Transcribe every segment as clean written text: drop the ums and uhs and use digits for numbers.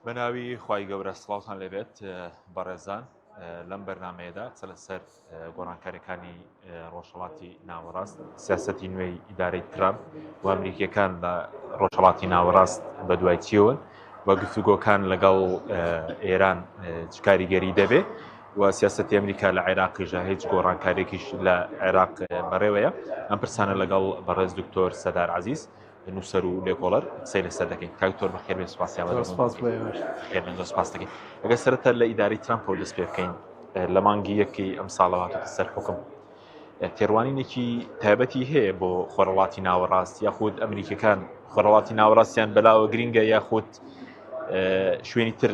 بەناوی خوای گەورە سڵاوتان لێبێت بەڕێزان لەم بەرنمەیەدا قسە لەسەر گۆڕانکاریەکانی ڕۆژهڵاتی ناوەڕاست سیاستی نوێی ئیدارەی ترامپ و ئەمریکیەکان لە ڕۆژهڵاتی ناوەڕاست بە دوای چیەوەن و گفتوگۆکان لەگەڵ ئێران چ کاریگەری دەبێ و سیاستی ئەمریکا لە عێراقیشە هیچ گۆڕانکارێکیش لە عێراق بەڕێوەیە ئەم پرسانە لەگەڵ بەڕێز دکتۆر سەدار عزیز نووسەر و لێکۆڵەر قسەی لەسەر دەکەین. کاک دکتۆر بەخێر بێن سوپاسی ئامادەبوون. زۆر سپاس بۆ ئێوەش. خێر بێن زۆر سپاس دەکەین. ئەگەر سەرەتا لە ئیدارەی ترامپەوە دەست پێ بکەین لە مانگی یەکی ئەم ساڵەوە هاتووەتە سەر حوکم تێڕوانینێکی تایبەتی هەیە بۆ خۆرەڵاتی ناوەڕاست یاخود ئەمریکیەکان خۆرەڵاتی ناوەڕاستیان بەلاوە گرینگە یاخود شوێنی تر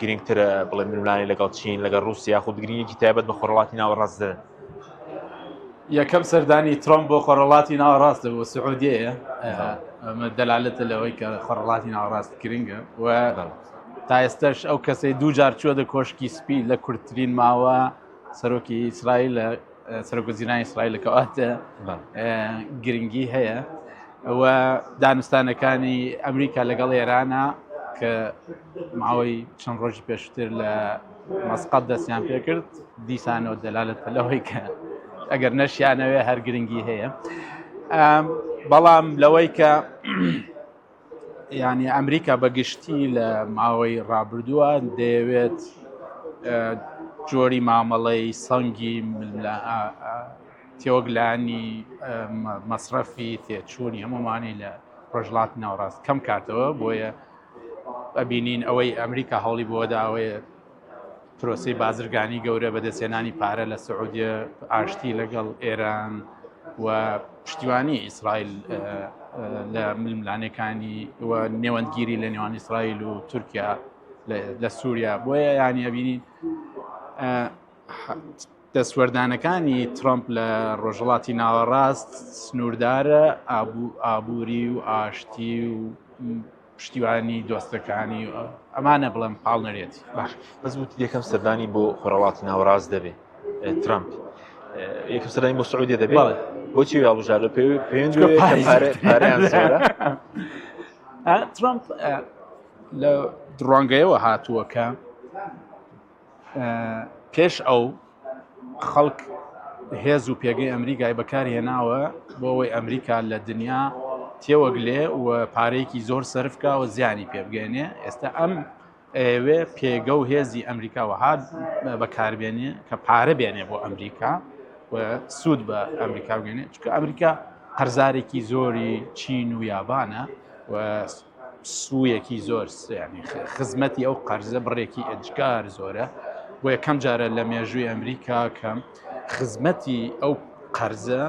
گرنگترە بڵێ ململانێ لەگەڵ چین لەگەڵ رووسیا یاخود گرنگێکی تایبەت بە خۆرەڵاتی ناوەڕاست دەدەن. یەکەم سەردانی ترۆمپ بۆ خۆرەڵاتی ناوەڕاستە بۆ سعودیەیە ئەمە دەلالەتە لەوەی کە خۆرەڵاتی ناوەڕاست گرنگە و تا ئێستش ئەو کەسەی دوو جار چووە دە کۆشکی سپی لە کورتترین ماوە سەرۆکی ئیسرائیل سەرۆک وەزیرانی ئیسرائیل کەواتە گرنگی هەیە و دانوستانەکانی ئەمریکا لەگەڵ ئێرانە کە ماوەی چەند ڕۆژی پێشتر لە مەسقەت دەستیان پێکرد دیسانەوە دەلالەتە لەوەی کە ئەگەر نەشیانەوێ هەر گرنگی هەیە بەڵام لەوەی کە ینی ئەمریکا بە گشتی لە ماوەی ڕابردووە دەیەوێت جۆری مامەڵەی سەنگی تێوەگلانی مەسرەفی تێچوونی هەمومانی لە ڕۆژڵات ناوەڕاست کەم کاتەوە بۆیە ئەبینین ئەوەی ئەمریکا هەوڵی بۆدا ئەوەیە پرۆسی بازرگانی گەورە بەدەستهێنانی پارە لە سعودیە ئاشتی لەگەڵ ئێران و پشتیوانی ئیسرائیل لە ململانێکانی و نێوەندگیری لە نێوان ئیسرائیل و تورکیا لە سووریا بۆیە ینی ئەبینین دەستوەردانەکانی ترامپ لە ڕۆژهڵاتی ناوەڕاست سنووردارە ئابووری و ئاشتی و پشتیوانی دۆستەکانی ئەمانە بڵێم پاڵنەرێتی. باش بەس وتی یەکەم سەردانی بۆ خۆرهەڵاتی ناوەڕاست دەبێ ترامپ یەکەم سەردانی بۆ سعودیە دەبێ بۆچی هەڵبژاردە پێویست پارەیان زۆرە ترامپ لە ڕوانگەیەوە هاتووە کە پێش ئەو خەڵک هێز و پێگەی ئەمریکای بەکارهێناوە بۆ ئەوەی ئەمریکا لە دنیا تێوەگلێ و پارەیەکی زۆر سەرفکا و زیانی پێبگەێنێ ئێستا ئەم ئەوێ پێگە و هێزی ئەمریکا وەها بەکاربێنێ کە پارە بێنێ بۆ ئەمریکا و سوود بە ئەمریکا بگەێنێ چکە ئەمریکا قەرزارێکی زۆری چین و یابانە و سوویەکی زۆر ینی خزمەتی ئەو قەرزە بڕێکی ئەجگار زۆرە بۆ یەکەم جارە لە مێژووی ئەمریکا کە خزمەتی ئەو قەرزە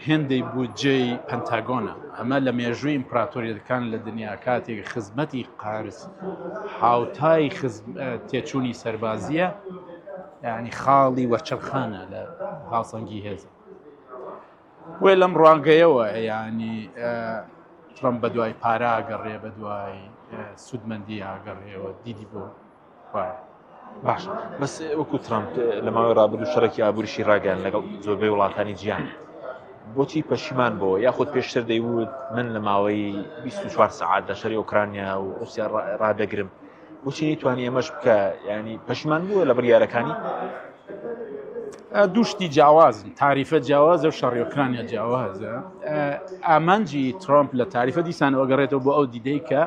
هێندەی بودجەی پەنتاگۆنە ئەمە لە مێژووی ئیمپراتۆریەتەکان لە دنیا کاتێک خزمەتی قەرز هاوتای تێچوونی سەربازیە ینی خاڵی وەرچەرخانە لە هاوسەنگی هێزە بۆیە لەم ڕوانگەیەوە ینی ترەمپ بە دوای پارە ئەگەڕێ بە دوای سوودمەندی ئاگەڕێەوە دیدی بۆ وایە. باش بەس وەکو ترامپ لە ماوەی ڕابردوو شەڕێکی ئابووریشی ڕاگەیان لەگەڵ زۆربەی وڵاتانی جیهان بۆچی پەشیمان بۆ یاخود پێشتر دەیوت من لە ماوەی 24 سەعات لە شەری ئۆکرانیا و رووسیا ڕادەگرم بۆچی نەیتوانی ئەمەش بکە ینی پەشیمان بووە لە بڕیارەکانی دوو شتی جیاوازن تاریفە جیاوازە و شەڕی ئۆکرانیا جیاوازە ئامانجی ترامپ لە تاریفە دیسانەوە گەڕێتەوە بۆ ئەو دیدەی کە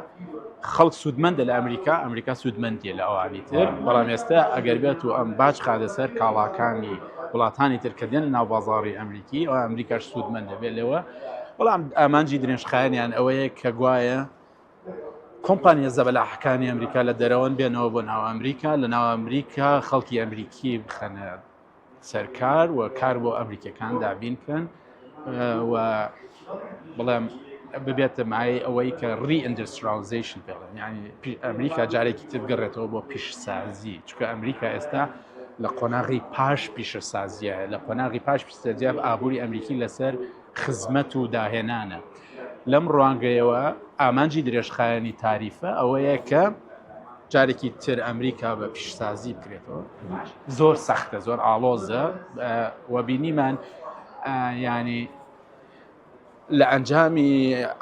خەڵک سوودمەندە لە ئەمریکا ئەمریکا سوودمەندیە لە ئەوانی تر بەڵام ئێستا ئەگەر بێت و ئەم باج خادە سەر کاڵاکانی وڵاتانی تر کە دێن ناو بازاڕی ئەمریکی ئەو ئەمریکاش سوودمەند دەبێت لەوە بەڵام ئامانجی درێژخایەنیان ئەوەیە کە گوایە کۆمپانیا زەبەلاحەکانی ئەمریکا لە دەرەوەن بێنەوە بۆ ناو ئەمریکا لە ناو ئەمریکا خەڵکی ئەمریکی بخەنە سەرکار و کار بۆ ئەمریکەکان دابین بکەن و بڵێم ببێتە مایەی ئەوەی کە reindustrialization پێڵێن ینی ئەمریکا جارێکی تر بگەڕێتەوە بۆ پیشسازی چونکە ئەمریکا ئێستا لە قۆناغی پاش پیشەسازیە لە قۆناغی پاش پیشەسازیە ئابووری ئەمریکی لەسەر خزمەت و داهێنانە لەم ڕوانگەیەوە ئامانجی درێژخایەنی تاریفە ئەوەیە کە جارێکی تر ئەمریکا بە پیشسازی بکرێتەوە زۆر سەختە زۆر ئاڵۆزە و بینیمان ینی لە ئەنجامی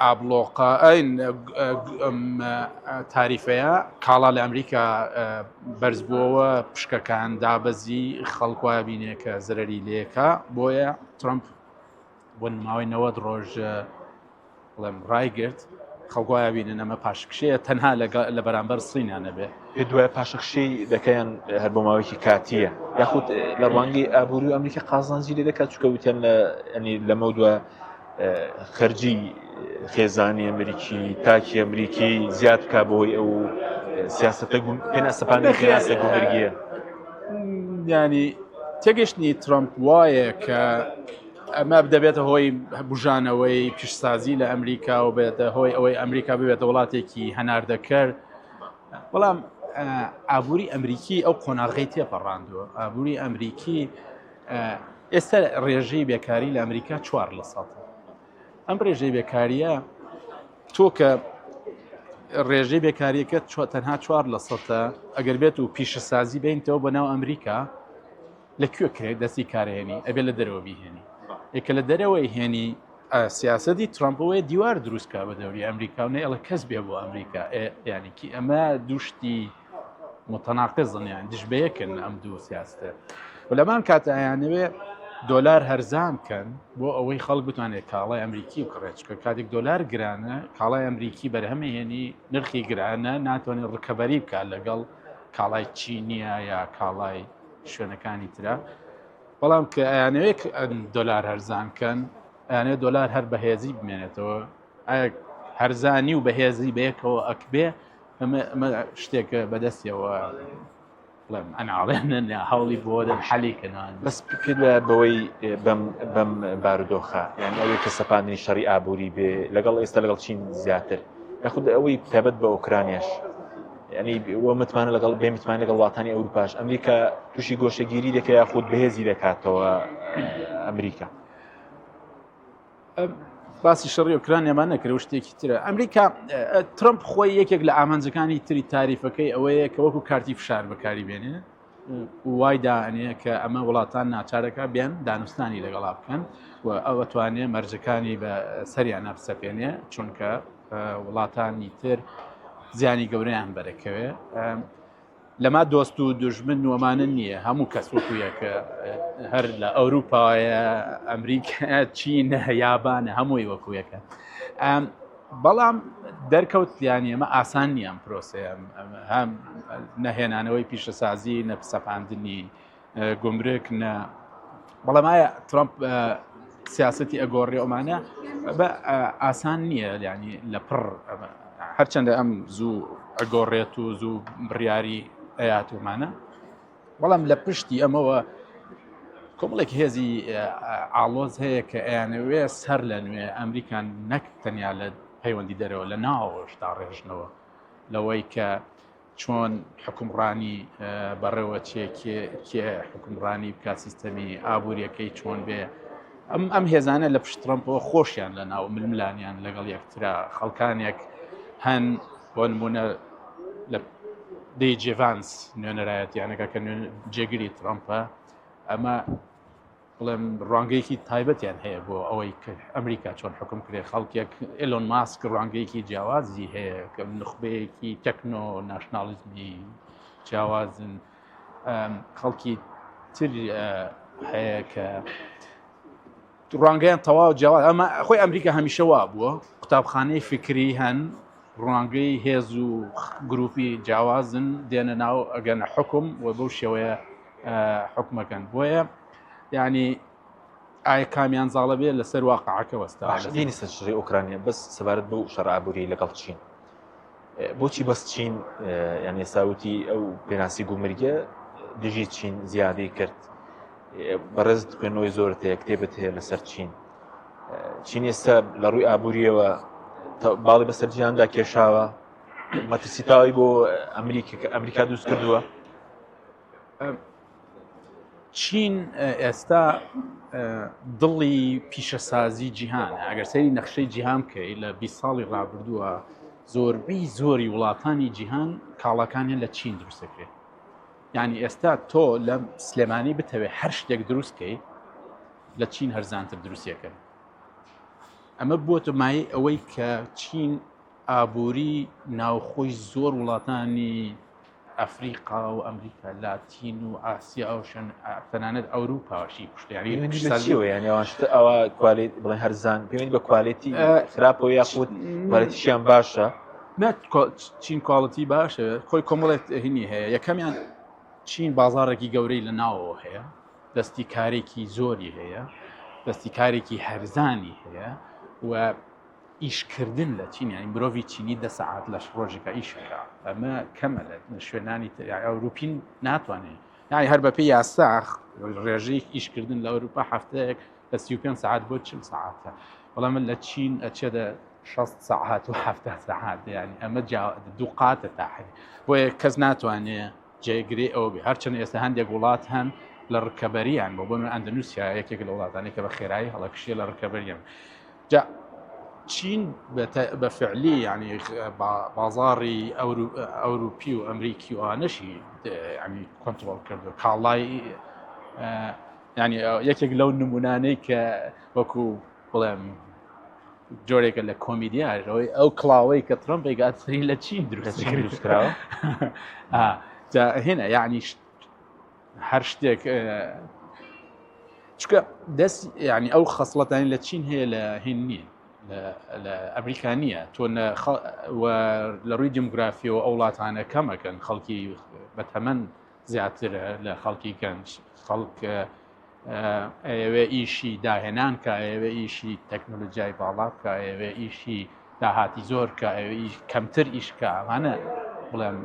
ئابلۆقە ئەین تاریفەیە کاڵا لە ئەمریکا بەرزبووەوە پشکەکان دابەزی خەڵک وایە بینێ کە زەرەری لێکا بۆیە ترامپ بۆ ماوەی 90 ڕۆژ بڵێم ڕایگرت خەڵک وایە بینن ئەمە پاشکشەیە تەنها لە بەرامبەر سینا نەبێ. پێ دوای پاشەکشەی دەکەیان هەر بۆ ماوەیەکی کاتیە یاخود لە ڕوانگەی ئابووری و ئەمریکا قازانجی لێ دەکات چکە وتیان لە ئەنی لەمە دووە خەرجی خێزانی ئەمریکی تاکی ئەمریکی زیاد بک بۆی ئەو سیاستە پێناسەپانی پێناسە گومرگیە ینی تێگەشتنی ترامپ وایە کە ئەمە دەبێتە هۆی بژانەوەی پیشسازی لە ئەمریکا و بێتە هۆی ئەوەی ئەمریکا ببێتە وڵاتێکی هەناردەکەر بەڵام ئابووری ئەمریکی ئەو قۆناغی تێپەڕاندووە ئابووری ئەمریکی ئێستا ڕێژەی بێکاری لە ئەمریکا چوار لە سەد ئەم ڕێژەی بێکاریە تۆ کە ڕێژەی بێکاریەکە تەنها چوار لە سەتە ئەگەر بێت و پیشەسازی بینتەوە بە ناو ئەمریکا لە کوێ کرێ دەستی کارهێنی ئەبێ لە دەرەوە بیهێنی ئێکە لە دەرەوەی هێنی سیاستی ترامپەوەی دیوار دروستکە بە دەوری ئەمریکا و نەیڵە کەس بێ بۆ ئەمریکا ینی کی ئەمە دوشتی متەناقزن یان دژ بەیەکن ئەم دوو سیاستە و لەمان کاتە ئەیانەوێ دۆلار هەرزان کەن بۆ ئەوەی خەڵک بتوانێت کاڵای ئەمریکی بکڕێت چکە کاتێک دۆلار گرانە کاڵای ئەمریکی بەرهەمهێنی نرخی گرانە ناتوانێت ڕکەبەری بکات لەگەڵ کاڵای چینیە یا کاڵای شوێنەکانی ترە بەڵام کە ئەیانەوێت دۆلار هەرزان کەن ئەیانەوێت دۆلار هەر بەهێزی بمێنێتەوە ئایا هەرزانی و بەهێزی بەیەکەوە ئەکبێ ئەمە ئەمە شتێکە بەدەستیەوە بڵێم ئەناڵێنن یا هەوڵی بۆ دەن حەلی کەنان بەس پێت وایە بەوەی بەم بەم بارودۆخە یعنی ئەوەی کە سەپاندنی شەڕی ئابووری بێ لەگەڵ ئێستا لەگەڵ چین زیاتر یاخود ئەوەی تایبەت بە ئۆکرانیاش یعنی وە متمانە لەگەڵ بێ متمانە لەگەڵ وڵاتانی ئەوروپاش ئەمریکا تووشی گۆشەگیری دەکە یاخود بەهێزی دەکاتەوە ئەمریکا باسی شەڕی ئۆکرانیامان نەکرد و شتێکی ترە ئەمریکا ترمپ خۆی یەکێک لە ئامانجەکانی تری تاریفەکەی ئەوەیە کە وەکو کارتی فشار بەکاری بێنێ وای دانێ کە ئەمە وڵاتان ناچارەکە بێن دانوستانی لەگەڵا بکەن و ئەوە توانێ مەرجەکانی بە سەریان نەبسەپێنێ چونکە وڵاتانی تر زیانی گەورەیان بەرەکەوێ لەما دۆست و دوژمن وەمانە نییە هەموو کەس وەکو یەکە هەر لە ئەوروپایە ئەمریکا چینە یابانە هەمووی وەکو یەکە بەڵام دەرکەوت یانی ئەمە ئاسان نییە ئەم پرۆسەیە هەم نەهێنانەوەی پیشەسازی نە پسەپاندنی گومرک نە بەڵام ئایا ترامپ سیاستی ئەگۆڕی ئەمانە بە ئاسان نییە ینی لە پڕ هەرچەندە ئەم زوو ئەگۆڕێت و زوو بڕیاری ئەیاتومانە بەڵام لە پشتی ئەمەوە کۆمەڵێک هێزی ئاڵۆز هەیە کە ئەیانەوێ سەر لە نوێ ئەمریکان نەک تەنیا لە پەیوەندی دەرەوە لە ناوەش داڕێژنەوە لەوەی کە چۆن حکومڕانی بەڕێوە چێ کێ کێ حکومڕانی بکە سیستەمی ئابوووریەکەی چۆن بێ ئەم ئەم هێزانە لە پشت ترەمپەوە خۆشیان لە ناو ململانیان لەگەڵ یەکترا خەڵکانێک هەن بۆ نمونە لە دی جێڤانس نوێنەرایەتیانەکە کە جێگری ترەمپە ئەمە بڵێم ڕوانگەیەکی تایبەتیان هەیە بۆ ئەوەی کە ئەمریکا چۆن حکم کرێ خەڵکێک ئێلۆن ماسک ڕوانگەیەکی جیاوازی هەیە کە نخبەیەکی تەکنۆ ناشناڵیزمی جیاوازن خەڵکی تر هەیە کە ڕوانگەیان تەواو جیاواز ئەمە خۆی ئەمریکا هەمیشە وا بووە قوتابخانەی فکری هەن ڕوانگەی هێز و گروپی جیاوازن دێنە ناو ئەگەنە حکوم و بەو شێوەیە حکومەکەن بۆیە یعنی ئایا کامیان زاڵە بێ لەسەر واقعەکە وەستا دینی سەر شەڕی ئۆکرانیا بەس سەبارەت بەو شەڕ ئابووری لەگەڵ چین بۆچی بەس چین یان ئێساوتی ئەو پێناسی گومرگە دژی چین زیادی کرد بەڕێزت خوێندنەوەی زۆرت هەیە کتێبت هەیە لەسەر چین چین ئێستا لە ڕووی ئابووریەوە باڵی بەسەر جیهاندا کێشاوە مەترسی تاوی بۆ ئەمریکا ئەمریکا دروست کردووە چین ئێستا دڵی پیشەسازی جیهان ئەگەر سەری نەخشەی جیهان بکەی لە 20 ساڵی ڕابردووە زۆربەی زۆری وڵاتانی جیهان کاڵاکانیان لە چین دروستەکرێت یعنی ئێستا تۆ لە سلێمانی بتەوێت هەر شتێک دروستکەی لە چین هەرزانتر دروستەکەن. ئەمە بۆتە مایەی ئەوەی کە چین ئابووری ناوخۆی زۆر وڵاتانی ئەفریقا و ئەمریکا لاتین و ئاسیا و شوێن تەنانەت ئەوروپاشی کوشتیانی یعنی ئەوان شتە ئەوە کوالیت بڵێن هەرزان پێوەندی بە کوالێتی خراپەوە یاخود کوالێتیشیان باشە نە چین quality باشە خۆی کۆمەڵێک هینی هەیە یەکەمیان چین بازارێکی گەورەی لە ناوەوە هەیە دەستی کارێکی زۆری هەیە دەستی کارێکی هەرزانی هەیە و ئیشکردن لە چین یانی مرۆڤی چینی دە سەعات لە ڕۆژێکا ئیش بکا ئەمە کەمە لە شوێنانی تر یانی ئەوروپین ناتوانێت یانی هەر بەپێی یاسا ڕێژەی ئیشکردن لە ئەوروپا هەفتەیەک لە 35 سەعات بۆ 40 سەعاتە بەڵام لە چین ئەچێتە 60 سەعات و 70 سەعات یانی ئەمە دوو قاتە تاحری بۆیە کەس ناتوانێت جێگرەی ئەوە بێ هەرچەند ئێستا هەندێک وڵات هەن لە ڕکەبەریان بۆ بۆ ئەندەنووسیا یەکێک لە وڵاتانی کە بە خێرایی هەڵەکشیە لە ڕکەبەریان جا چین بە فعلی ینی بازاڕی ئەوروپی و ئەمریکی و ئەوانەشی ینی کۆنتترۆل کردو کاڵای ینی یەکێک لەو نمونانەی کە وەکو بڵێم جۆرێکە لە کۆمیدیا ئەوەی ئەو کڵاوەی کە ترەمپێک ئەسری لە چین دروستکراوە هێنا یعنی هەر شتێک چکە دەست ینی ئەو خەسڵەتانی لە چین هەیە لە هین نییە لە ئەمریکا نییە تۆ لە ڕووی دیموگرافیەوە ئەو وڵاتانە کەمەکەن خەڵکی بەتەمەن زیاترە لە خەڵکی گەنج خەڵک ئەیەوێ ئیشی داهێنان کە ئەیەوێ ئیشی تەکنۆلۆژیای باڵا بکە ئەیەوێ ئیشی داهاتی زۆر کە ئەوێ کەمتر ئیش کە ئەمانە بڵێم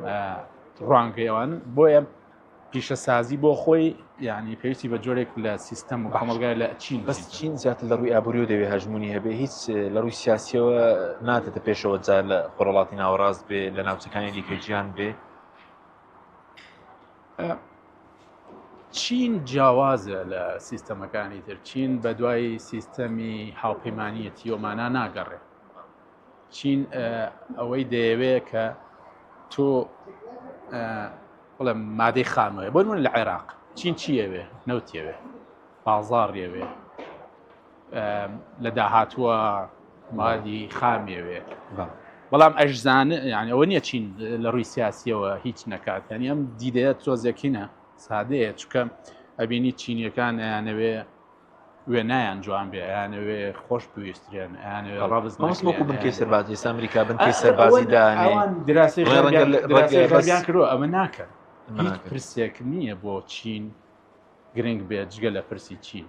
ڕوانگەیەوان بۆیە پیشەسازی بۆ خۆی یعنی پێویستی بە جۆرێک لە سیستەم و کۆمەڵگای لە چین بەس چین زیاتر لە ڕووی ئابووری و دەوێ هەژمونی هەبێ هیچ لە ڕووی سیاسیەوە ناتێتە پێشەوە جار لە خۆڕڵاتی ناوەڕاست بێ لە ناوچەکانی دیکە جیان بێ چین جیاوازە لە سیستەمەکانی تر چین بە دوای سیستەمی هاوپەیمانیەتی ئۆمانا ناگەڕێ چین ئەوەی دەیەوێت کە تۆ بڵێ مادەی خامەیە بۆ من لە عێراق چین چیەوێ نەوتیەوێ بازاڕیەوێ لە داهاتووە مادی خامیەوێ بەڵام ئەشزان یعنی ئەوە نییە چین لە ڕووی سیاسیەوە هیچ نەکات یعنی ئەم دیدەیە تۆزێکینە سادەیە چکە ئەبینی چینیەکان ئەیانەوێ وێنایان جوان بێ ئەیانەوێ خۆش بویسترێن ئەیانەوێ ڕەبز وەکو بنکەی سەربازی ئێستا ئەمریکا بنکەی سەربازی دانێ دراسی ڕەنگە کردووە ئەمە ناکەن هیچ پرسێک نییە بۆ چین گرنگ بێت جگە لە پرسی چین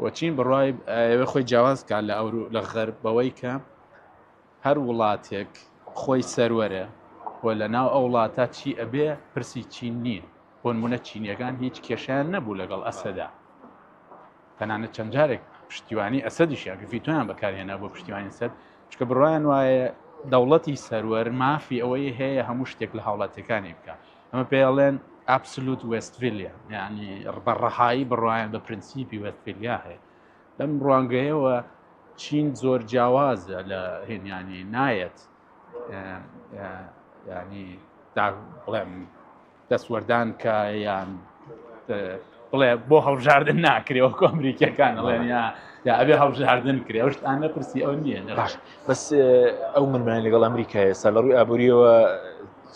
و چین بڕای ئەوێ خۆی جیاواز کات لە ئەورو لە غەرب بەوەی کە هەر وڵاتێک خۆی سەروەرە و لە ناو ئەو وڵاتە چی ئەبێ پرسی چین نییە بۆ نمونە چینیەکان هیچ کێشیان نەبوو لەگەڵ ئەسەدا تەنانەت چەند جارێک پشتیوانی ئەسەدیشیان کە فیتۆیان بەکارهێنا بۆ پشتیوانی سەد چکە بڕوایان وایە دەوڵەتی سەروەر مافی ئەوەی هەیە هەموو شتێک لە هاوڵاتیەکانی بکە ئەمە پێڵێن absolute وێستفیلیا یعنی بە ڕەهایی بڕوایان بە پرنسیپی وێستفیلیا هەیە لەم ڕوانگەیەوە چین زۆر جیاوازە لە هێنیانی نایەت ینی بڵێم دەستوەردان کە یان بڵێ بۆ هەڵبژاردن ناکرێ وەکو ئەمریکیەکان ئەڵێن یا یا ئەبێ هەڵبژاردن کرێ ئەو شتانە پرسی ئەو نییە باش بەس ئەو ململانێ لەگەڵ ئەمریکا ئێستا لە ڕووی ئابووریەوە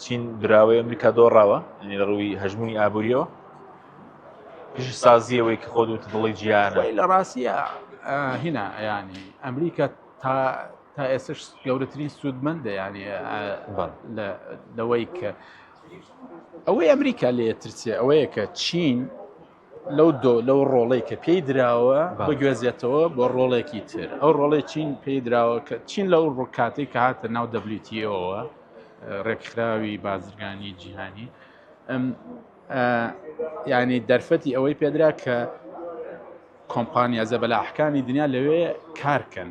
چین براوەی ئەمریکا دۆڕاوە یعنی لە ڕووی هەژمونی ئابووریەوە پیشەسازیەوەی کە خۆت وتت دڵی جیانە لە ڕاستیە هینا ینی ئەمریکا تا تا ئێستش گەورەترین سوودمەندە ینی لەوەی کە ئەوەی ئەمریکا لێ ترسێ ئەوەیە کە چین لەو دۆ لەو ڕۆڵەی کە پێی دراوە بگوێزێتەوە بۆ ڕۆڵێکی تر ئەو ڕۆڵی چین پێی دراوە کە چین لەو ڕکاتێک کە هاتە ناو WTO-ەوە ڕێکخراوی بازرگانی جیهانی ینی دەرفەتی ئەوەی پێدرا کە کۆمپانیا زەبەلاحەکانی دنیا لەوێ کارکەن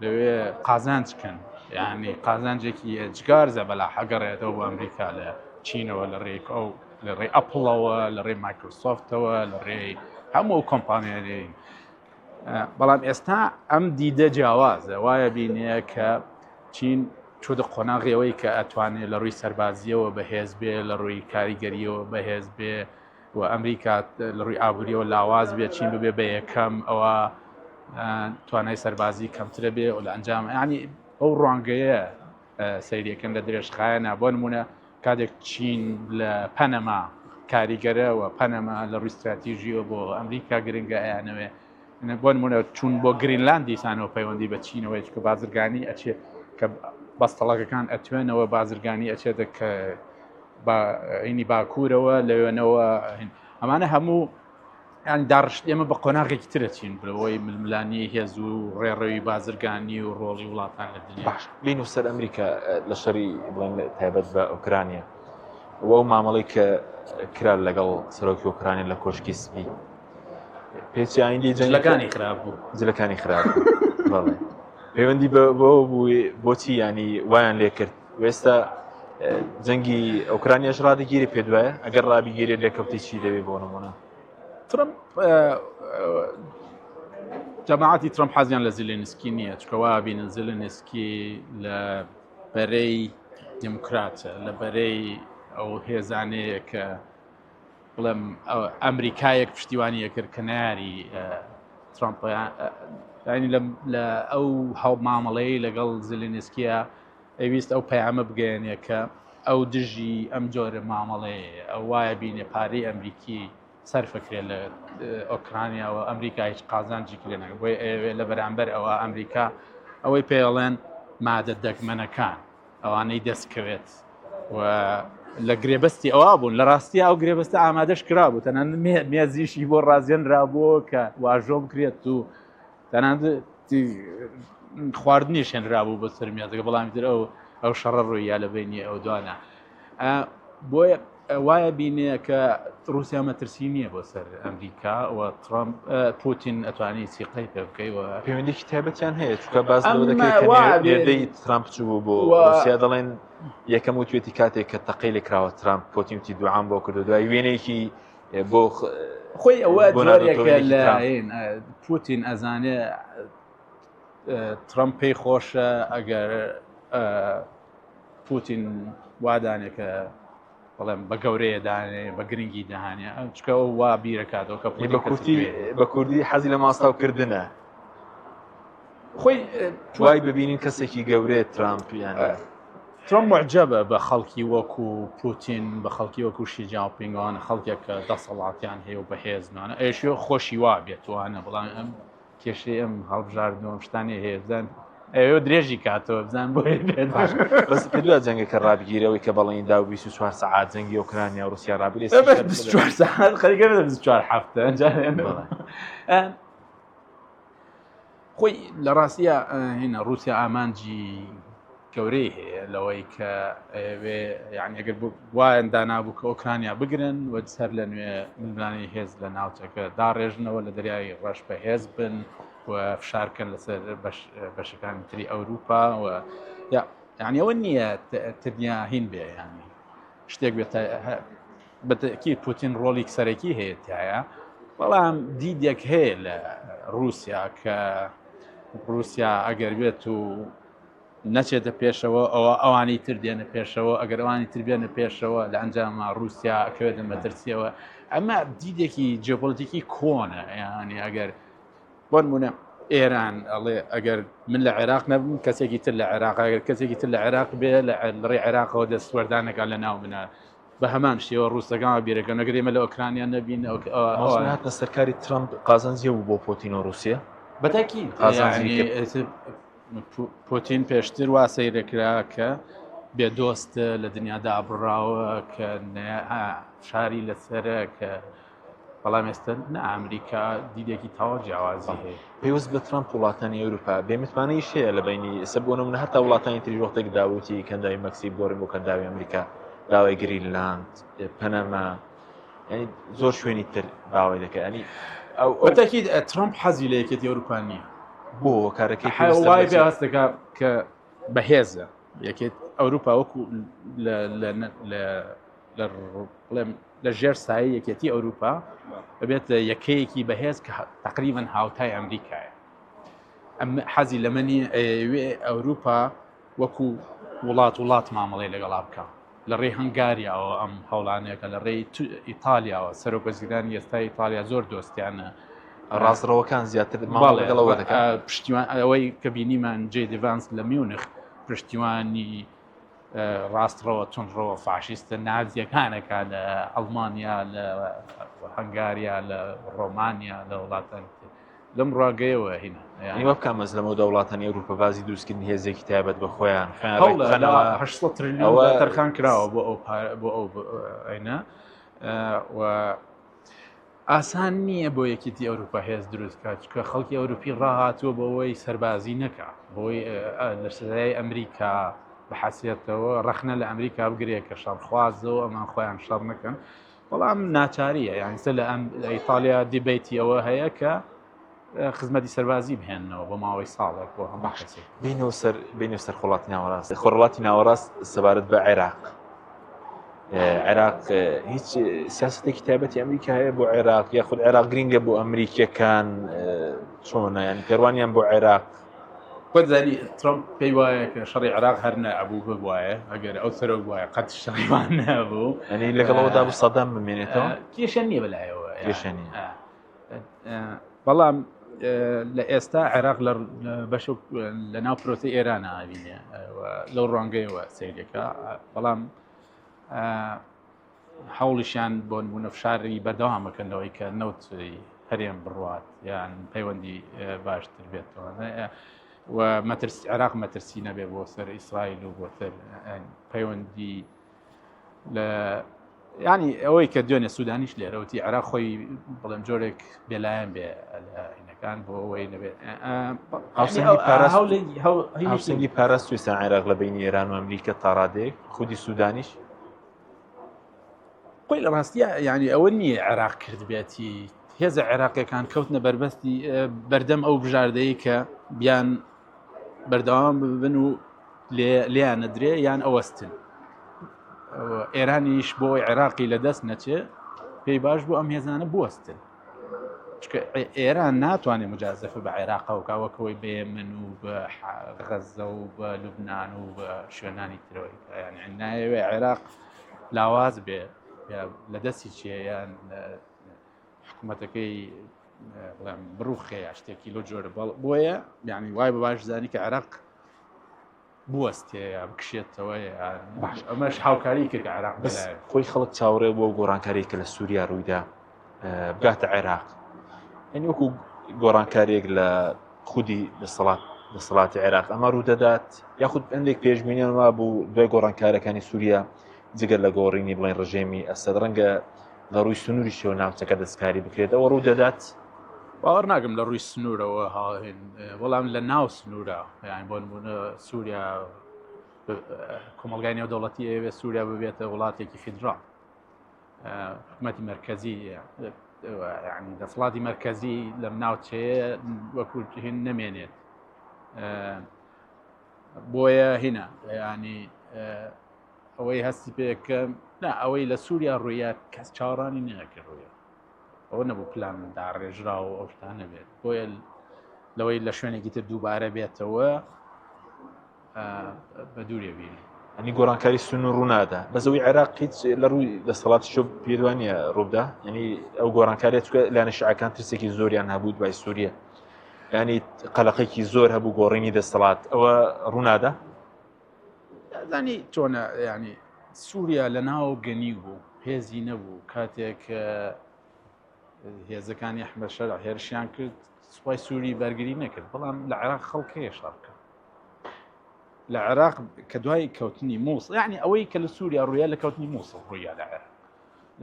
لەوێ قازانج کەن یعنی قازانجێکی ئێجگار زەبەلاح ئەگەڕێتەوە بۆ ئەمریکا لە چینەوە لە ڕێک ئەو لە ڕێی ئەپڵەوە لە ڕێی مایکرۆسۆفتەوە لە ڕێی هەموو ئەو کۆمپانیانەی بەڵام ئێستا ئەم دیدە جیاوازە وایە بینێ کە چین چۆتە قۆناغی ئەوەی کە ئەتوانێت لە ڕووی سەربازیەوە بەهێز بێ لە ڕووی کاریگەریەوە بەهێز بێ و ئەمریکا لە ڕووی ئابووریەوە لاواز بێت چین ببێ بە یەکەم ئەوە. توانای سەربازی کەمترە بێ و لە ئەنجام ینی ئەو ڕوانگەیە سەیرەکەن لە درێژخایەنە بۆ نمونە کاتێک چین لە پەنەما کاریگەرە و پەنەما لە ڕووی ستراتیژیەوە بۆ ئەمریکا گرنگە ئەیانەوێ بۆ نمونە چوون بۆ گرینلاند دیسانەوە پەیوەندی بە چینەوەی چکە بازرگانی ئەچێت کە بەستەڵەکەکان ئەتوێنەوە بازرگانی ئەچێتە کە ئینی باکوورەوە لەوێنەوە ئەمانە هەموو یانی داڕشت ئێمە بە قۆناغێکی ترە چین بەوەی ململانی هێز و ڕێڕەوی بازرگانی و ڕۆڵی وڵاتان لە دنیا باش بین و سەر ئەمریکا لە شەری بڵێن تایبەت بە ئۆکرانیا و ئەو مامەڵەی کە کرا لەگەڵ سەرۆکی ئۆکرانیا لە کۆشکی سپی پێچی ئایندەی جەنگەکانی خراپ بوو جلەکانی خراپ بوو بەڵێ پەیوەندی بەوە بوو بۆچی ینی وایان لێ کرد وێستا جەنگی ئۆکرانیاش ڕادەگیری پێ دوایە ئەگەر ڕابیگیری لێکەوتی چی دەبێ بۆ نمونە ترمپ جەماعەتی ترمپ حەزیان لە زیلێنسکی نییە چکەوا بینن زیلێنسکی لە بەرەی دیموکراتە لە بەرەی ئەو هێزانەیە کە بڵێم ئەمریکایەک پشتیوانی کرد کە ناری ترامپ ینی لە ئەو هەڵ مامەڵەیە لەگەڵ زلینسکیە ئەویست ئەو پەیامە بگەیەنێ کە ئەو دژی ئەم جۆرە مامەڵەیە ئەو وایە بینێ پارەی ئەمریکی سەرفەکرێ لە ئۆکرانیاوە ئەمریکا هیچ قازانجێکی لێ ناکات بۆیە ئەیەوێ لە بەرامبەر ئەوە ئەمریکا ئەوەی پێڵێن مادە دەگمەنەکان ئەوانەی دەستکەوێت و لە گرێبەستی ئەوە بوون لە ڕاستی ئەو گرێبەستە ئامادەش کرابوو تەنانەت مێزیشی بۆ ڕازێنرابووە کە واژۆ بکرێت و تەنانەت خواردنیش هێنرابوو بۆ سەر مێزەکە بەڵام تر ئەو ئەو شەڕە ڕووییا لە بینی ئەو دوانە بۆیە وایە بینێ کە رووسیا مەترسی نییە بۆ سەر ئەمریکا و ترامپ پوتین ئەتوانی سیقەی پێ بکەی و پەیوەندێکی تایبەتیان هەیە چونکە باس لەوە دەکرێت کە نێردەی ترامپ چوو بۆ رووسیا دەڵێن یەکەم وتوێتی کاتێک کە تەقەی لێکراوە ترامپ پوتین وتی دوعام بۆ کردو دوای وێنەیەکی بۆ خۆی ئەوە جۆرێکە لە پوتین ئەزانێ ترامپ پێی خۆشە ئەگەر پوتین وادانێ کە بەڵێم بە گەورەیە دانێ بە گرنگی دەهانێ چکە ئەو وا بیرەکاتەوە کە بە کورتی بە کوردی حەزی لە ماستاو کردنە خۆی وای ببینین کەسێکی گەورەیە ترامپ یان ترامپ معجبە بە خەڵکی وەکو پوتین بە خەڵکی وەکو شی جیاپینگوانە خەڵکێک کە دەسەڵاتیان هەیە و بەهێزمانە ئەیشی خۆشی وا بێتوانە بەڵام ئەم کێشەی ئەم هەڵبژاردنەوە شتانی هەیە بزان ئەوێ درێژی کاتەوە بزان بۆ بەس پێ جەنگەکە ڕابگیرەوەی کە بەڵێنی دا و 24 سەعات جەنگی ئۆکرانیا و رووسیا ڕابگرێت 24 سەعات خەریکە 24 هەفتە خۆی لە ڕاستیە هینە رووسیا ئامانجی گەورەی هەیە لەوەی کە ئەیەوێ یعنی ئەگەر وایان دانابوو کە ئۆکرانیا بگرن و سەر لە نوێ ململانێی هێز لە ناوچەکە داڕێژنەوە لە دەریای ڕەش بەهێز بن و فشارکەن لەسەر بەشەکانی تری ئەوروپا و یعنی ئەوە نییە تەنیا هین بێ ینی شتێک بێت بەتەکی پوتین ڕۆڵی سەرەکی هەیە تایە بەڵام دیدێک هەیە لە رووسیا کە رووسیا ئەگەر بێت و نەچێتە پێشەوە ئەوە ئەوانی تر دێنە پێشەوە ئەگەر ئەوانی تر بێنە پێشەوە لە ئەنجاما رووسیا ئەکەوێتە مەترسیەوە ئەمە دیدێکی جیۆپۆلیتیکی کۆنە یانی ئەگەر بۆ نمونە ئێران ئەڵێ ئەگەر من لە عێراق نەبم کەسێکی تر لە عێراق ئەگەر کەسێکی تر لە عێراق بێ لە ڕێی عێراقەوە دەستوەردانەکە لە ناو منە بە هەمان شێوە ڕووسەکان بیرەکەن ئەگەر ئێمە لە ئۆکرانیا نەبین هاتنە سەرکاری ترامپ قازانجی بوو بۆ پۆتین و رووسیا بەتاکی قازانجی پوتین پێشتر وا سەیرەکرا کە بێدۆست لە دنیا دابڕاوە کە شاری لەسرە کە بەڵام ئێستا نە ئەمریکا دیدێکی تەواو جیاوازی هەیە. پێویست بە ترامپ وڵاتانی ئەوروپا بێ متمانەیش هەیە لە بینی ئێستا بۆ نمونە هەتا وڵاتانی تری وەختێک داوتی کەنداوی مەکسیک گۆڕین بۆ کەنداوی ئەمریکا داوای گرینلاند پەنەما یعنی زۆر شوێنی تر داوای دەکە ینی ئەو بەتەکید ترامپ حەزی لە یەکێتی ئەوروپا نییە بۆ کارەکەی وای پێ هەست دەکا کە بەهێزە یەکێت ئەوروپا وەکو لە لە لە لە بڵێم لە ژێر سایە یەکێتی ئەوروپا بێت یەکەیەکی بەهێز کە تقریبا هاوتای ئەمریکایە ئەم حەزی لەمە نییە ئەیەوێ ئەوروپا وەکو وڵات وڵات مامەڵەی لەگەڵا بکە لە ڕێی هەنگاریاوە ئەم هەوڵانەیەکە لە ڕێی ئیتالیاوە سەرۆک وەزیرانی ئێستا ئیتالیا زۆر دۆستیانە. ڕاستڕەوەکان زیاتر مامەڵە لەگەڵ ئەوە دەکەن. پشتیوان ئەوەی کە بینیمان جەی دی ڤانس لە میونخ پشتیوانی ڕاستڕەوە توندڕەوە فاشیستە نازیەکانەکە لە ئەڵمانیا لە هەنگاریا لە ڕۆمانیا لە وڵاتانی تر لەم ڕاگەیەوە هینا یعنی وە بکە مەزلەمە دەوڵاتانی ئەوروپا بازی دروستکردنی هێزێکی تایبەت بە خۆیان خۆیان هەوڵە لە ڕێکبخەنەوە 800 تریلیۆن ئەوە تەرخان کراوە بۆ ئەو بۆ ئەو ئەینە و ئاسان نییە بۆ یەکێتی ئەوروپا هێز دروست کات چکە خەڵکی ئەوروپی ڕاهاتووە بۆەوەی سەربازی نەکا بۆی لە سزای ئەمریکا بحەسێتەوە ڕەخنە لە ئەمریکا بگرێ کە شەڕخوازەوە ئەمان خۆیان شەڕ نەکەن بەڵام ناچاریە یان سە لە ئەم لە ئیتالیا debate ی ئەوە هەیە کە خزمەتی سەربازی بهێننەوە بۆ ماوەی ساڵێک بۆ هەموو باش بینەوە سەر بینەوە سەر خۆڵاتی ناوەڕاست خۆڕڵاتی ناوەڕاست سەبارەت بە عێراق عێراق هیچ سیاستێکی تایبەتی ئەمریکا هەیە بۆ عێراق یاخود عێراق گرنگە بۆ ئەمریکیەکان چۆنە یان پێڕوانیان بۆ عێراق خۆت زانی ترامپ پێی وایە کە شەڕی عێراق هەر نەبوو ببوایە ئەگەر ئەو سەرۆک بوایە قەت شەڕیوان نەبوو ئەنی لەگەڵەوەدا بوو سەدام بمێنێتەوە کێشە نییە بەلایەوە کێشە نییە بەڵام لە ئێستا عێراق لە بەش لە ناو پرۆسی ئێران ئابینێ لەو ڕوانگەیەوە سەیرەکە بەڵام هەوڵیشیان بۆ نمونە فشاری بەردەوام بکەن لەوەی کە نەوت هەرێم بڕوات یان پەیوەندی باشتر بێتەوە و مەترسی عێراق مەترسی نەبێ بۆ سەر ئیسرائیل و بۆ سەر پەیوەندی لە ینی ئەوەی کە دوێنێ سوودانیش لێرەوتی عێراق خۆی بڵێم جۆرێک بێلایەن بێ لەینەکان بۆ ئەوەی نەبێت هاوسەنگی پاراست ویستان عێراق لە بینی ئێران و ئەمریکا تاڕادێک خودی سوودانیش خۆی لە ڕاستیە یعنی ئەوە نییە عێراق کردبێتی هێزە عێراقیەکان کەوتنە بەربەستی بەردەم ئەو بژاردەیە کە بیان بەردەوام ببن و لێیان نەدرێ یان ئەوەستن ئێرانیش بۆ عێراقی لە دەست نەچێ پێی باش بۆ ئەم هێزانە بوەستن چکە ئێران ناتوانێت مجازەفە بە عێراقەوە کاوەکەوەی بە یەمن و بە غەزە و بە لوبناان و بە شوێنانی ترەوەی یان نایەوێ عێراق لاواز بێ لە دەستی چێ یان حکوومەتەکەی بڵێم بڕوخێ یا شتێکی لۆ جۆرە بەڵ بۆیە یعنی وای بە باش زانی کە عێراق بوەستێ یا بکشێتەوە باش ئەمەش هاوکاری کرد عێراق بەس خۆی خەڵک چاوەڕێ بۆ گۆڕانکاری کە لە سووریا ڕوویدا بگاتە عێراق یعنی وەکو گۆڕانکاریێک لە خودی دەسەڵات دەسەڵاتی عێراق ئەمە ڕوودەدات یاخود هەندێک پێشبینیان وا بوو دوای گۆڕانکارەکانی سووریا جگەر لە گۆڕینی بڵێن ڕژێمی ئەسەد ڕەنگە لە ڕووی سنووریشەوە ناوچەکە دەستکاری بکرێت ئەوە ڕوو دەدات؟ باوەڕ ناکەم لە ڕووی سنوورەوە هاهێن بەڵام لە ناو سنوورە یان بۆ نمونە سووریا کۆمەلگای نێودەوڵەتی ئەوێ سووریا ببێتە وڵاتێکی فیدراڵ حکوومەتی مرکزی ینی دەسەڵاتی مرکزی لەم ناوچەیە وەکو هین نەمێنێت بۆیە هینە ینی ئەوەی هەستی پێکەم نا ئەوەی لە سووریا ڕوویە کەس چاوەڕانی نەکرد ڕوویە ئەوە نەبوو پلان داڕێژرا و ئەو شتانە بێت بۆیە لەوەی لە شوێنێکی تر دووبارە بێتەوە بە دوورێ بینی ئەنی گۆڕانکاری سنوور ڕوونادا بەزەوەی عێراق هیچ لە ڕووی دەسەڵاتی شۆ پێوانە ڕووبدا ینی ئەو گۆڕانکاریە چکە لایەنە شیعەکان ترسێکی زۆریان هەبوو دوای سووریە ینی قەلەقێکی زۆر هەبوو گۆڕینی دەسەڵات ئەوە ڕوونادا زانی چۆنە ینی سووریا لە ناو گەنی بوو هێزی نەبوو کاتێک هێزەکانی ئەحمە شەر هێرشیان کرد سوپای سووری بەرگری نەکرد بەڵام لە عێراق خەڵکەیە شەڕکە لە عێراق کە دوای کەوتنی مووسڵ یعنی ئەوەی کە لە سووریا ڕوویا لە کەوتنی مووسڵ ڕوویا لە عێراق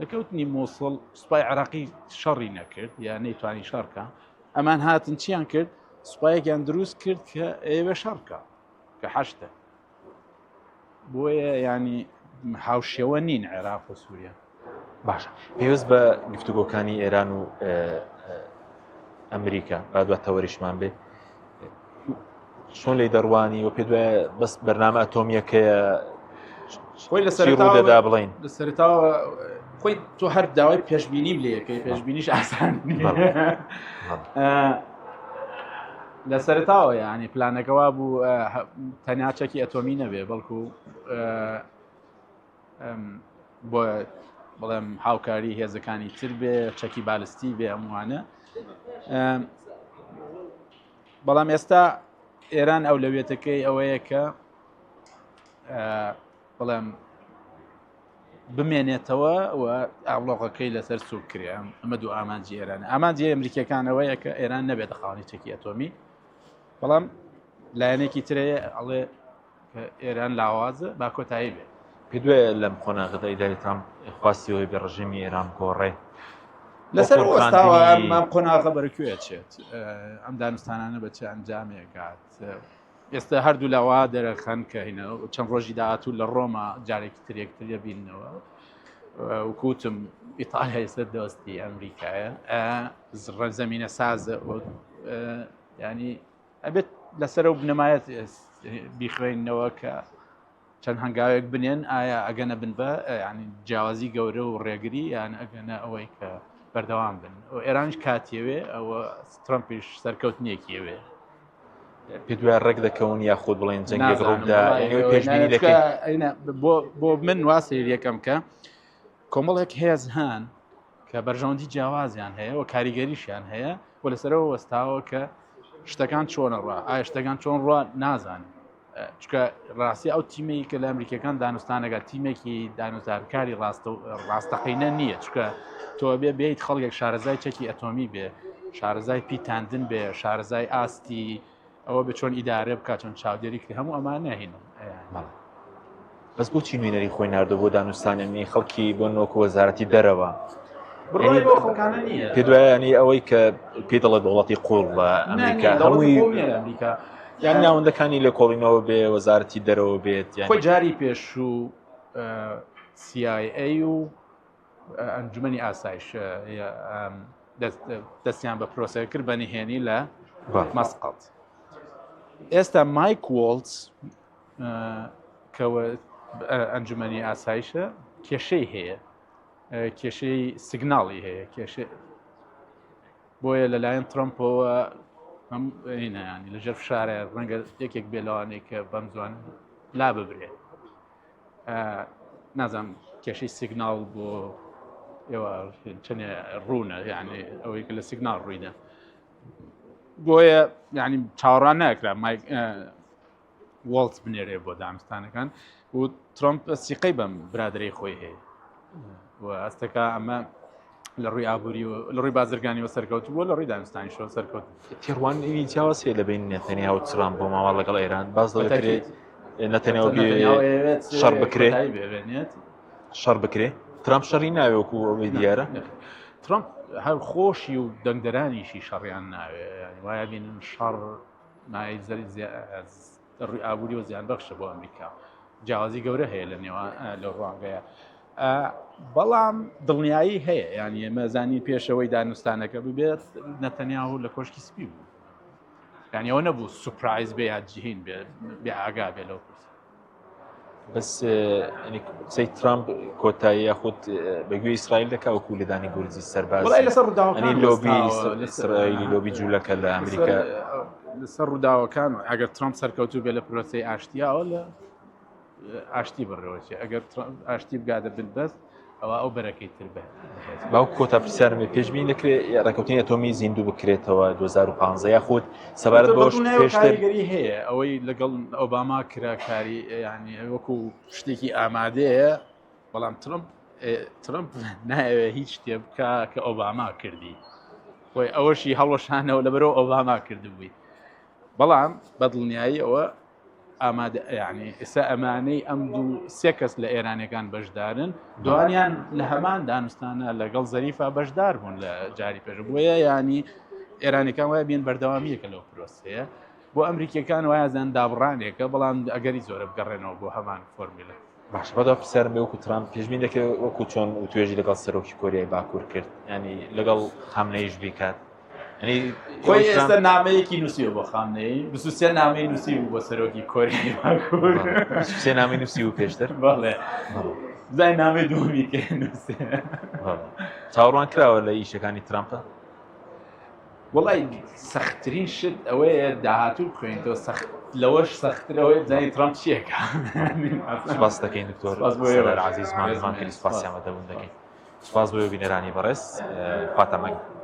لە کەوتنی مووسڵ سوپای عێراقی شەڕی نەکرد یا نەیتوانی شەڕکە ئەمان هاتن چیان کرد سوپایەکیان دروست کرد کە ئێوە شەڕکە کە حەشتە بۆیە ینی هاوشێوە نین عێراق و سووریا باشە پێویست بە گفتوگۆکانی ئێران و ئەمریکا با دوا تەوەریشمان بێ چۆن لی دەڕوانی و پێ دوای بەس بەرنامە ئەتۆمیەکەیە خۆی لە سەردا بڵین لە سەرتاوە خۆی تۆ هەر داوای پێشبینیم لەکەی پێشبینیش ئاسان لە سەرتاوە یعنی پلانەکە وا بوو تەنیا چەکی ئەتۆمی نەبێ بەڵکو بۆ بڵێم هاوکاری هێزەکانی تر بێ چەکی بالستی بێ هەمووانە. بەڵام ئێستا ئێران ئەولەویەتەکەی ئەوەیە کە بەڵام بمێنێتەوە و ئابڵۆقەکەی لەسەر سوک کرێ ئەمە دوو ئامانجی ئێران ئامانجی ئەمریکیەکانەوەیە کە ئێران نەبێتە خاوەنی چەکی ئەتۆمی بەڵام لایەنێکی ترەیە ئەڵێ کە ئێران لاوازە با کۆتایی بێت. پێت وایە لەم قۆناغەدا ئیدارەی ترامپ خواستی ئەوەی بێ ڕژێمی ئێران بگۆڕێ؟ لەسەر وەستاوە ئەم قۆناغە بەرەکوێ چێت ئەم دانوستانانە بە چه ئەنجامێکات ئێستا هەردوو لاوا دەرەخەن کە هینە چەند ڕۆژی داهاتوو لە ڕۆما جارێکی تر یەکتر دەبینەوە وکوتم ئیتالیا ئێستا دۆستی ئەمریکایە زەمینە سازە ینی ئەبێت لەسەر ئەو بنەمایە بیخوێنەوە کە چەند هەنگاوێک بنێن ئایا ئەگەنە بن بە ینی جیاوازی گەورە و ڕێگری یان ئەگەنە ئەوەی کە بەردەوام بن و ئێرانش کاتیەوێ ئەوە ترامپیش سەرکەوتنێکیەوێ پێ دوای ڕێک دەکەون یاخود بڵێن جەنگێک ڕوودا پێشبینی دەکەن بۆ من وا سەیر یەکەم کە کۆمەڵێک هێز هەن کە بەرژەوەندی جیاوازیان هەیە و کاریگەریشیان هەیە و لەسەرەوە وەستاوە کە شتەکان چۆنە ڕا ئایا شتەکان چۆن ڕوا نازانن چکە ڕاستی ئەو تیمەی کە لە ئەمریکەکان دانوستانەکە تیمێکی دانوستانکاری ڕاستە ڕاستەقینە نییە چکە تۆ بێ بیت خەڵکێک شارەزای چەکی ئەتۆمی بێ شارەزای پیتاندن بێ شارەزای ئاستی ئەوە بە چۆن ئیدارە بکات چۆن چاودێری کرد هەموو ئەمانە هینن بەس بۆچی نوێنەری خۆی ناردو بۆ دانوستانەنی خەڵکی بۆ نۆکو وەزارەتی دەرەوە پێ دوایانی ئەوەی کە پێ دەڵێ دەوڵەتی قوڵ لە ئەمریکا هەمووی ئەمریکا یان ناوەندەکانی لێکۆڵینەوە بێ وەزارەتی دەرەوە بێت یان خۆی جاری پێشوو CIA و ئەنجومەنی ئاسایش دەستیان بە پرۆسەکە کرد بە نهێنی لە مەسقەت ئێستا مایک وۆڵتس کە ئەنجومەنی ئاسایشە کێشەی هەیە کێشەی سیگناڵی هەیە کێشە بۆیە لەلایەن ترامپەوە هەم ینی لەژێر فشارە ڕەنگە یەکێک بێ لەوانەیە کە بەم زوان لا ببرێ نازانم کێشەی سیگناڵ بۆ ئێوە چەنێ ڕوونە یعنی ئەوەی کە لە سیگناڵ ڕوویدا بۆیە یعنی چاوەڕان ناکرا مایک وڵت بنێرێ بۆ دانوستانەکان و ترامپ سیقەی بەم برادری خۆی هەیە و ئەستەکە ئەمە لە ڕووی ئابووری و لە ڕووی بازرگانیەوە سەرکەوت بووە لە ڕووی دانوستانیشەوە سەرکەوت تێڕوانینی جیاواز هەیە لە بین نەتەنیا و ترامپ بۆ مامەڵە لەگەڵ ئێران باز دەکرێت نەتەنیا بێت شەڕ بکرێت شەڕ بکرێ ترامپ شەڕی ناوێ وەکو ئەوەی دیارە ترامپ هەر خۆشی و دەنگدەرانیشی شەڕیان ناوێ وایە بینن شەڕ مای زەری ڕووی ئابووری و زیان بەخشە بۆ ئەمریکا جیاوازی گەورە هەیە لە نێوان لە ڕوانگەیە بەڵام دڵنیایی هەیە یان ئێمە زانی پێشەوەی دانوستانەکە ببێت نەتەنیاهو لە کۆشکی سپی بوو یانی ئەوە نەبوو surprise بێ یا جهین بێ بێ ئاگا بێ لەو پرس بەس قسەی ترامپ کۆتایی یاخود بەگوێ ئیسرائیل دەکا وەکو لێدانی گورزی سەرباز لەسەر ڕووداوەکانی لۆبی ئیسرائیلی لۆبی جوولەکە لە ئەمریکا لەسەر ڕووداوەکان ئەگەر ترامپ سەرکەوتوو بێ لە پرۆسەی ئاشتیاوە لە ئاشتی بەڕێوەچێ ئەگەر ئاشتی بگاتە بنبەست ئەوە ئەو بەرەکەی تر بێت باو کۆتا پرسیارم پێشبینی دەکرێت ڕێککەوتنی ئەتۆمی زیندوو بکرێتەوە 2015 یاخود سەبارەت بەوەش پێشتر کاریگەری هەیە ئەوەی لەگەڵ ئۆباما کرا کاری ینی وەکو شتێکی ئامادەیە بەڵام ترمپ ترمپ نایەوێ هیچ شتێ بکە کە ئۆباما کردی خۆی ئەوەشی هەڵوەشانەوە لەبەرەوە ئۆباما کردبووی بەڵام بەدڵنیایی ئەوە ئامادە یعنی ئێستا ئەمانەی ئەم دوو سێ کەس لە ئێرانەکان بەشدارن دوانیان لە هەمان دانوستانە لەگەڵ زەریفا بەشدار بوون لە جاری پێش بۆیە ینی ئێرانەکان وایە بێن بەردەوامیەکە لەو پرۆسەیە بۆ ئەمریکیەکان وایە زان دابڕانێکە بەڵام ئەگەری زۆرە بگەڕێنەوە بۆ هەمان فۆرمیلە باشە بەدا پرسیارم بێ وەکو ترامپ پێشبینی دەکرێت وەکو چۆن وتوێژی لەگەڵ سەرۆکی کۆریای باکوور کرد ینی لەگەڵ خامنەیش بیکات خۆی ئێستا نامەیەکی نووسیوە بۆ خامنەیی 23 نامەی نووسی بوو بۆ سەرۆکی کۆریای باکوور سێ نامەی نووسی و پێشتر بەڵێ زای نامەی دووەمی کە نووسێ چاوەڕوان کراوە لە ئیشەکانی ترامپە وڵی سەختترین شت ئەوەیە داهاتوو بخوێنیتەوە سەخت لەوەش سەختترەوەی بزانانی ترامپ چیەکە سپاس دەکەین دکتۆر عزیزمان زمان کردی سپاسیان بەدەبوون دەکەین سپاس بۆ بینەرانی بەڕێز خواتان لەگەڵ.